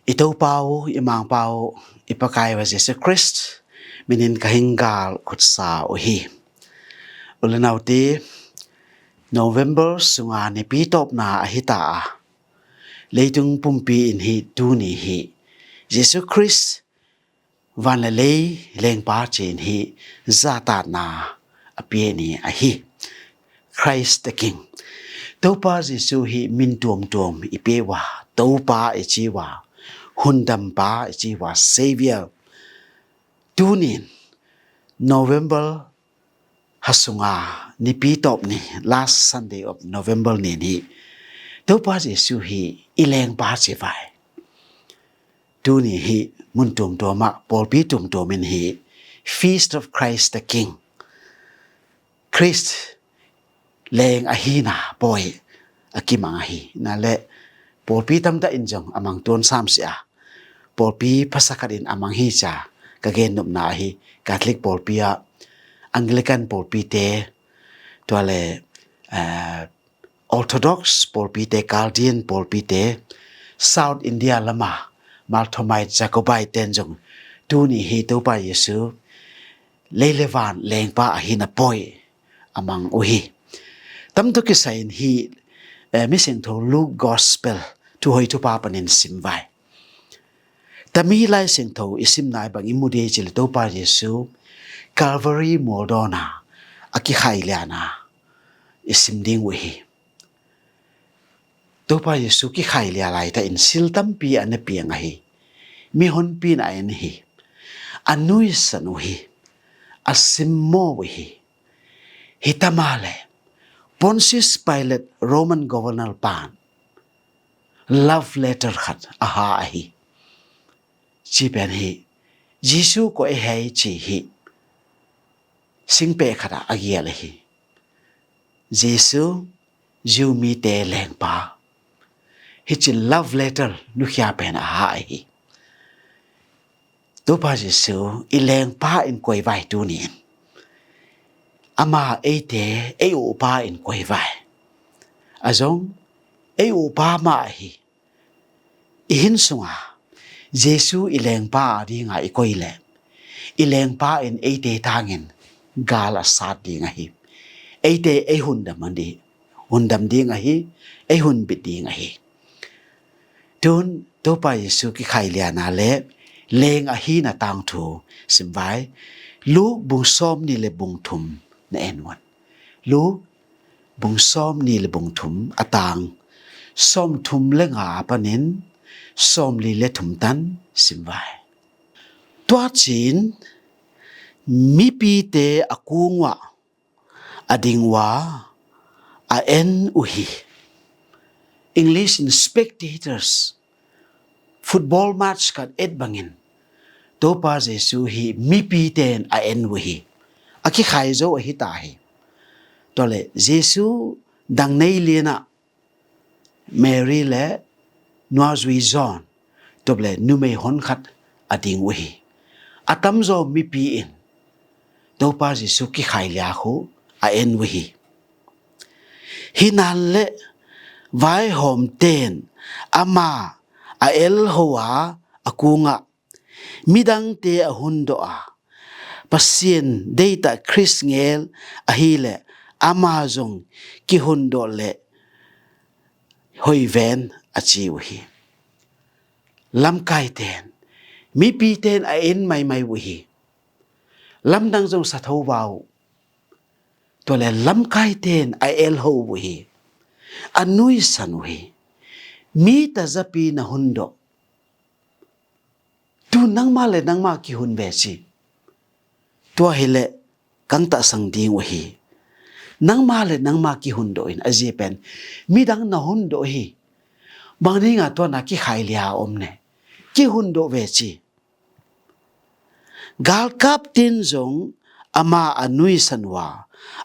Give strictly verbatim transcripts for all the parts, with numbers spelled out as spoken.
I Topa uh, i Mangpa uh, i Pakaipa Jesu Khrist minin ka hing gal khutsa uh hi. U le naute, November sunga nipi tawpna ahi ta a, leitung pumpi in hi tuni hi Jesu Khrist van le lei lengpa cin hi zatatna a pia ni ahi. Christ the King. Topa Jesu hi min tuamtuam i pia uh a, Topa i ci uh a, Hundampa i ci uh a, Savior. Tunin November ha sunga nipi tawp ni, last Sunday of November ni hi Topa Jesu hi i lengpa ci vai. Tuni hi mun tuamtuam ah pawlpi tuamtuam in hi Feast of Christ the King, Christ leng ahina pawi a kimang ahi. Na le pawlpi tamtah in zong a mang tuan sam si a, pawlpi phasakhat in a mang hi cia ka gen nopna ahi. Catholic pawlpi ah, Anglican pawlpite, tua le, eh, Orthodox pawlpite, Chaldean pawlpite, South India lama Marthomite, Jacobite ten zong tuni hi Topa Jesu lei le van lengpa ahina pawi a mang uh hi. Tamtuk kisai in hi, eh, Misiangtho Luke Gospel, Thuhoi Thupha panin sim vai. Tami Lai Siangtho i simna i bang i mu dei ci le Topa Jesu Calvary mualdawn a a kikhai liana i sim ding uh hi. Topa Jesu kikhai lia laita in sil tampi a na piang ahi. Mihonpi in a en hi. A nuisan uh hi. A simmaw uh hi. Hi tama le Pontius Pilate, Roman governor pan love letter khat a ha ahi. Ci pen hi, Jesu koi hei ci hi. Singpeh khat ah a gial ahi. Jesu, Jew mite lengpa. Hi cin love letter nukhia pen a ha ahi. Topa Jesu i lengpa in koi vai tuni in. Ama eite ei upa in koi vai. A zong ei upa mah ahi. I hin sunga Jesu i lengpa a dinga i koi le i lengpa in eite tangin gal a sat ding ahi. Eite ei hundam a ding, hundam ding ahi, ei hunbit ding ahi. Tun Topa Jesu kikhai liana le leng ahina tangthu sim vai. Luke bung sawm ni le bung thum na en un. Luke bung sawm ni le bung thum a tang sawm thum le nga panin sawm li le thum tan sim vai. Tua cin mipite a kung uah a ding ua a en uh hi. English in spectators, football match kan et bangin Topa Jesu hi mipiten a en uh hi. A kikhai zo ahi ta hi. Tua le Jesu dang nei lianah Mary le nuazui John, tua le numei hon khat a ding uh hi. A tamzaw mipi in Topa Jesu kikhai liak uh a en uh hi. Hi nan le vaihawmten ama a elho a a kungah midangte a hundawh a Pasian deita Khrist ngel ahileh ama zong kihundawh leh hoiven a ci uh hi. Lamkaiten, mipiten a en maimai uh hi. Lamdang zong sa tho va uh. Tua le lamkaiten a elho uh hi. A nuisan uh hi. Mi tazapi na hundawh. Tu nangma le nangma kihun ve ci. Tua hileh kangtahsang ding uh hi. Nangma le nangma kihundawh in a zia pen midang na hundawh hi. Bang dinga tua na kikhai lia a om ne. Kihundawh ve ci. Galkapten zong ama a nuisan uh a,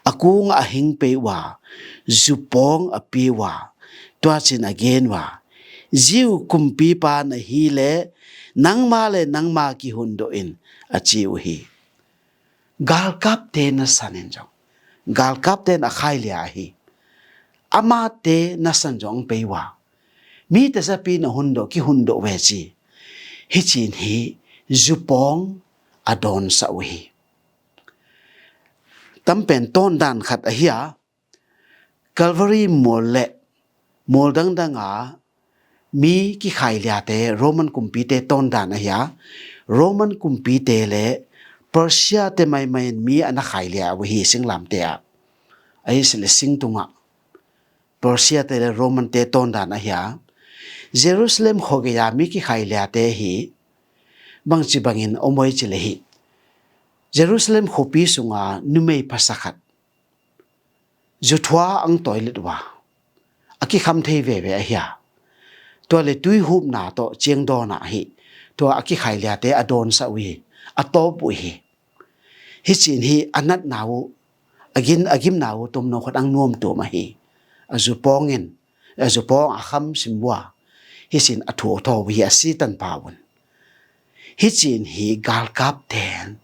a kungah a hing pei uh a, zupawng a pi uh a, tuacin a gen uh a, Jew kumpipa na hileh nangma le nangma kihundawh in a ci uh hi. Galkapte nasan in zong, galkapten a khailia ahi. Amate nasan zong pei uh a, mi tazapi na hundawh, kihundawh ve ci. Hicin hi zupawng a dawnsah uh hi. Tampen tawndan khat ahi a, Calvary mual le mual dangdang a mi kikhai liate Roman kumpite tawndan ahi a, Roman kumpite le Persia te maimai in mi a na khai lia uh hi singlamte ah. Ahi sile singtungah Persia te le Roman te tawndan ahi a, Jerusalem khuagei a mi kikhai liate hi bangci bangin om uh hi cile hi. Jerusalem khuapi sunga numei phasa khat zuthua ang toilet uh a, a kikham thei veve ahi a, tua le tuihupna tawh ciangdawnah hi tua a kikhai liate a dawnsah uh hi, a tawp uh hi. Hicin hi a natna uh, a gin a gimna uh tomno khat ang nuamtuam ahi. A zupawng in, a zupawng a kham sim uh a, hicin a thu a thaw uh hi a sitan pau un. Hicin hi galkap ten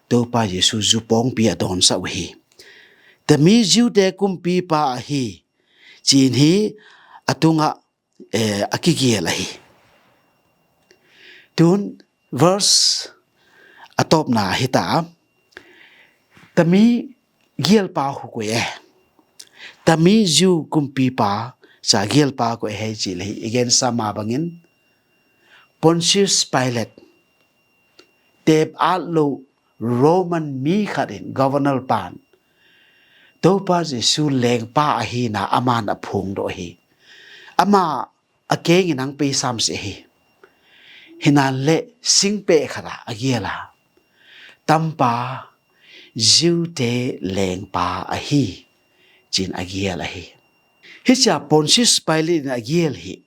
Topa Jesu zupawngpi a dawnsah uh hi. Tami Jew te kumpipa ahi cin hi a tungah eh, a kigial ahi. Tun verse a tawpna hita, tami gialpa hukui e, tami Jew kumpipa sa gialpa kui hei ci le hi i gensa ma bangin Pontius Pilate tep at lo Roman mi khat in governor pan Topa Jesu lengpa ahina aman a phungdawh hi. Ama a kengin ang pei sam si hi. Hinan le singpeh khat a a gial a, tampa Jew te lengpa ahi cin a gial ahi. Hicia Pontius Pilate in a gial hi.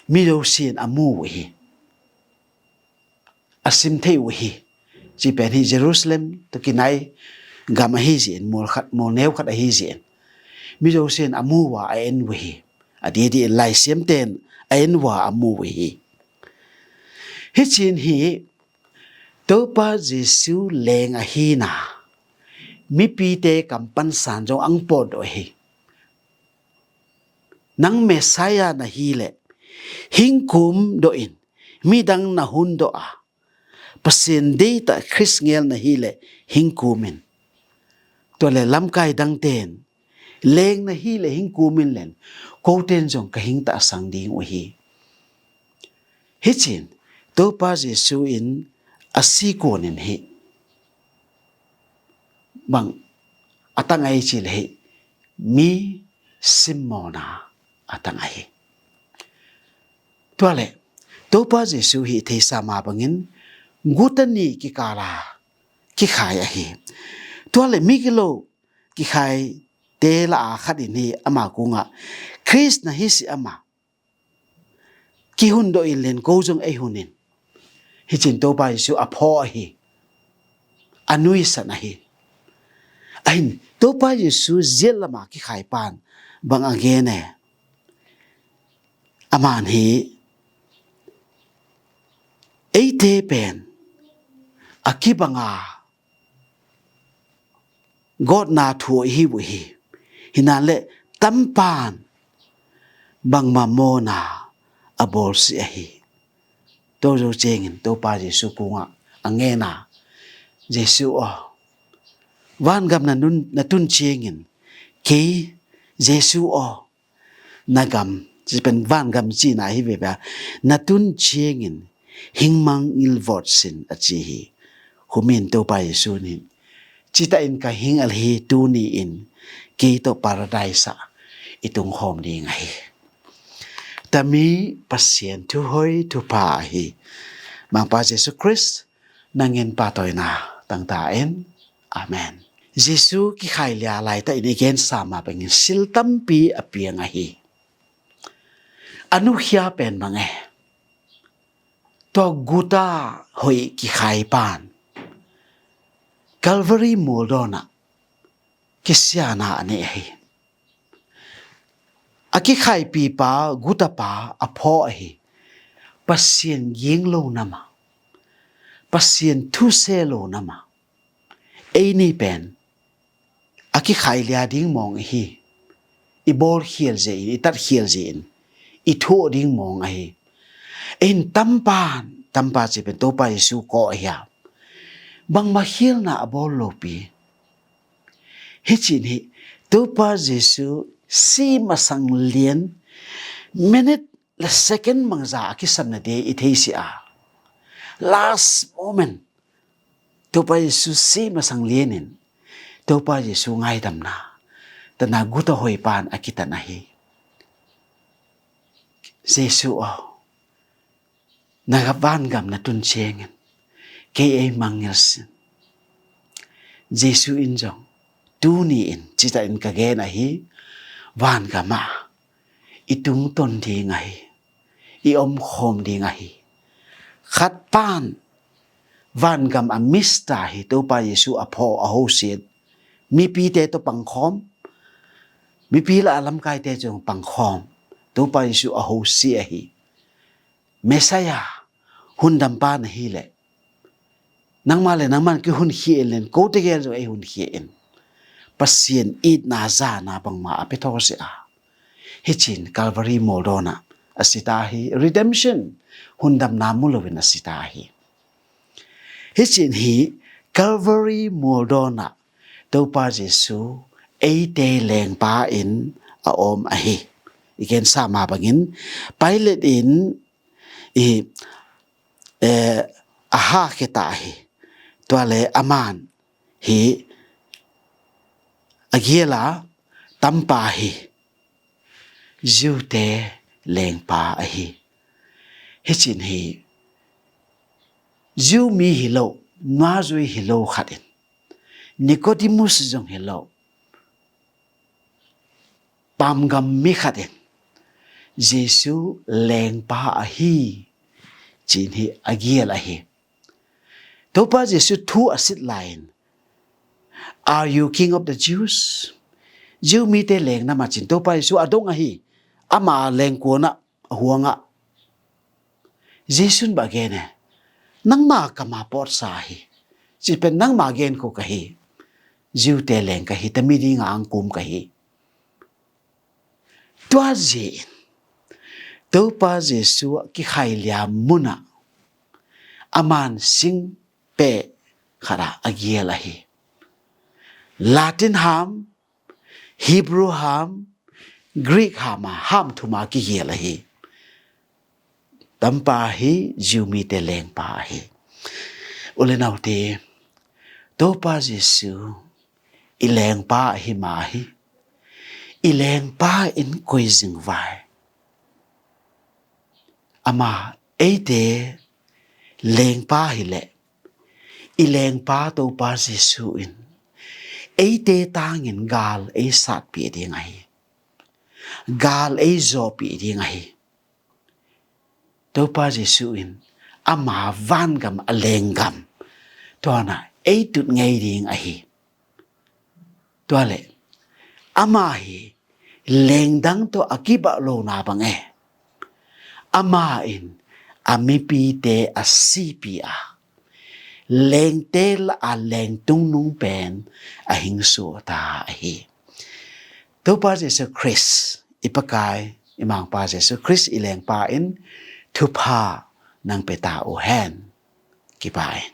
Mi zosin a mu uh hi. A sim thei uh hi. Ci pen hi Jerusalem tu kinai gam ahi zin, mual khat mual neu khat ahi zin. Mi zosin a mu uh a en uh hi. A didi laisiam ten a en uh a mu uh hi. Hicin hi Topa Jesu leng ahina mipite kampan san zong ang pawt uh hi. Nang Messiah na hi le hingkum dawh in, midang na hun dawh a, Pasian deita Khrist ngel na hi le hingkum in. Tua le lamkai dangten leng na hi le hingkum in len koten zong ka hingta a sang ding uh hi. Hicin Topa Jesu in a sikuan in hi bang a tang ahi ci le hi mi simmawna a tang ahi. Tua le Topa Jesu hi theisa ma bangin guta ni kikala kikhai ahi. Tua le mi kilo kikhai te la a khat in hi ama kungah Khrist na hi si ama kihun dawh in len ko zong ei hun in. Hicin Topa Jesu a phaw ahi. A nuisan ahi. Ahin Topa Jesu ziat lama kikhai pan bang a gen e. Aman hi eite pen a kibanga gawtna thu ahi uh hi. Hinan le tampan bangmah mawna a bawlsi ahi. Tozo ciangin Topa Jesu kungah a ngena, Jesu aw, vangam na nun na tun ciangin kei Jesu aw, na gam, ci pen vangam cina hi veve a, na tun ciangin hingmang ngilvawt sin a ci hi. Humin Topa Jesu nin cita in ka hing al hi tuni in kei tawh paradise ah i tungkhawm ding ahi. Tami Pasian thuhoi thupha ahi Mangpa Jesu Khrist nangin pahtawina tangta in. Amen. Jesu kikhai lia laita in i gensa ma bangin sil tampi a piang ahi. A nukhia pen bang e. Tua guta hoih kikhai pan Calvary mualdawnah kisiana a nei ahi. A kikhaipipa gutapa a phaw ahi. Pasian ging lo nama, Pasian thuse lo nama, eini pen a kikhai lia ding mawng ahi. I bawl khial zein, i tat khial zein, i thuah ding mawng ahi. Ein tampan tampa ci pen Topa Jesu kawh ahi a, bangmah khialna a bawl lopi. Hicin hi Topa Jesu si masang lian minute le second mangza a kisam na dei i thei si a, last moment Topa Jesu si masang lianin Topa Jesu ngaidamna tana guta hoipan a kitan ahi. Jesu aw, na vangam na tun ciangin kei ei mangngilh sin. Jesu in zong tuni in cita in ka gen ahi, vangam ah i tungton ding ahi, i omkhawm ding ahi. Khat pan vangam a mista hi Topa Jesu a phaw a hosit, mipite tawh pangkhawm, mipi la a lamkaite zong pangkhawm Topa Jesu a hosi ahi. Messiah hundampa na hi leh nangmah le nangmah ki hunkhia in len kote gel zong ei hunkhia in. Pasian itna zana bangmah a pia thawh si a, hicin Calvary mualdawnah a sita hi. Redemption, hundamna mu loin a sita hi. Hicin hi Calvary mualdawnah Topa Jesu eite lengpa in a om ahi. I gensa mah bangin Pilate in i eh, a ha kheta hi. Tua le aman hi a giala tampa hi Jew-te lengpa ahi. Hicin hi Jew mi hi lo, nuazui hi lo khat in, Nicodemus zong hi lo, pamgam mi khat in Jesu lengpa ahi cin hi a gial ahi. Topa Jesu thu a sit lai-in, "Are you king of the Jews?" Jew mite leng na ma cin Topa Jesu a dong ahi. Ama lengkuanah a huangah Jesu in bang gen e, "Nangma kama pawtsa ahi. Ci pen nangma gen ko ka hi. Jew-te leng ka hi, tami dinga angkum ka hi." Tua zia in Topa Jesu a kikhailiam munah aman singpeh khatah a gial ahi. Latin ham, Hebrew ham, Greek ham a ham thuma kigial ahi. Tampa hi Jew mite lengpa ahi. U le naute, Topa Jesu i lengpa ahi ma hi. I lengpa in koi zingvai. Ama eite lengpa hileh, i lengpa Topa Jesu in eite tangin gal ei satpih ding ahi. Gal ei zawhpih ding ahi. Topa Jesu in ama vangam a lenggam tuanah ei tut ngei ding ahi. Tua le ama hi lengdang tawh a kibah lona bang e. Ama in a mipite a sipi a, lengte la a lengtung nung pen a hingsuata ahi. Topa Jesu Khrist i Pakai, i Mangpa Jesu Khrist i lengpa in thupha nang peta uh hen. Kipa in.